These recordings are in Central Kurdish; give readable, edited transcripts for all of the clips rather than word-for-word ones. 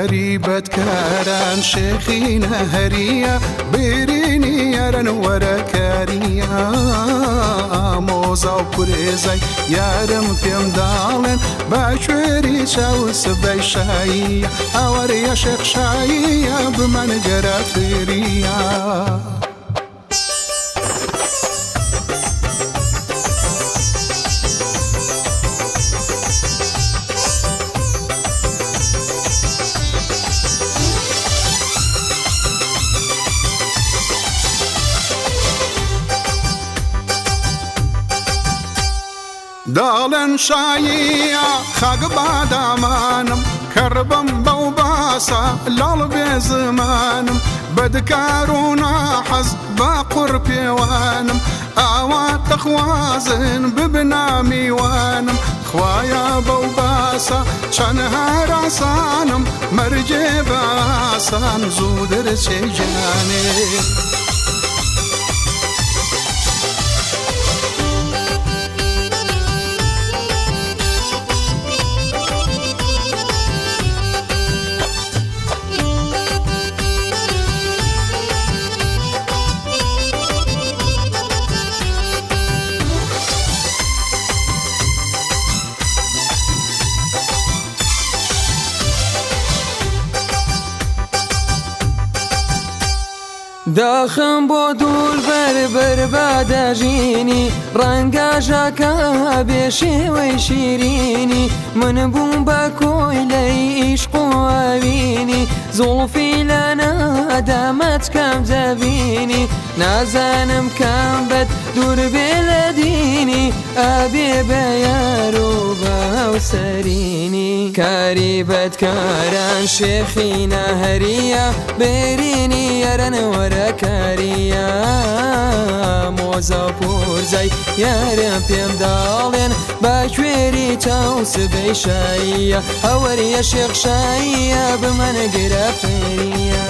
کاری بەدکاران شێخی نەهریە، برینی یارن وەرە کاریە. ئامۆزا و پورێزای یارم پێم داڵێن، با کوێری چاو سبەی شاییە. هاوارە شێخ شاییە، بمانگەرە فریا. داڵێن شاییە خاک بادامانم، کەڕبم بەو باسە لاڵ بێ زمانم، بەدکار و ناحەز بە قوڕ پێوانم، ئاوا تەخوازن ببنا میوانم. خوایە بەو باسە چەند هەراسانم، مەرجێ بە ئاسان زوو دەرچێ گیانێ. داخم بۆ دوور بەر بەر بادەژینی، ڕەنگە ژاکە بێ شێوەی شیرینی. من بووم بە کۆیلەی عیشق و ئەوینی، زوڵفی لە نادامەت کەم دەبینی. نازانم کام بەد دوور بێ لە دینی، ئەبێ بە یار و بە هاوسەرینی. کاری بەدکاران شێخی نەهریە، برینی یارن وەرە کاریە. مۆزا و پورزای یارم پێم داڵێن، با کوێری چاو سبەی شاییە. هەوەریە شێخ شاییە، بمانگرە فریە.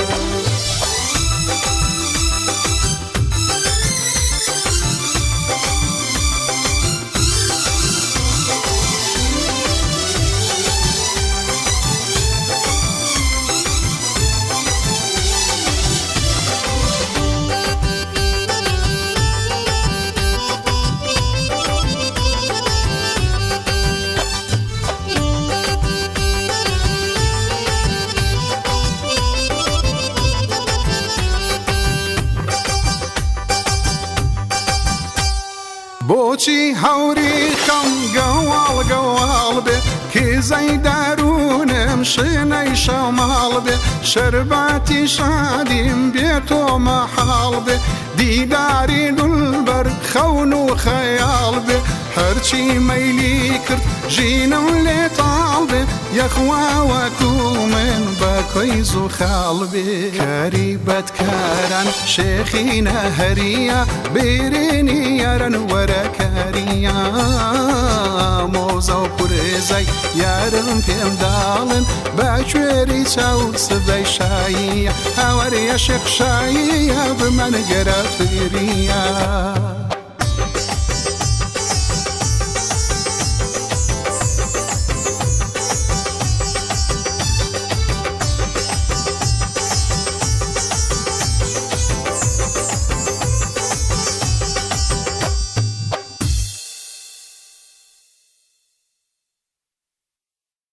بۆچی هەوری خەم گەواڵ گەواڵ بێ، کیزەی دارونم شنەی شەماڵ بێ، شەرباتی شادیم بێ تۆ مەحاڵ بێ، دیداری دولبەر خەون و خەیاڵ بێ، هەرچی مەیلی کرد ژینم لێ تاڵ بێ، یەخوا وەکو من بە کۆی زوو خاڵ بێ. کاری بەدکاران شێخی نەهریە، برینی یارن وەرە کاریە. مۆزە و پورێزای یارم پێم داڵن، بە کوێری چاو سبەی شاییە. هاوارە شێخ شاییە، بمانگەرە فریا.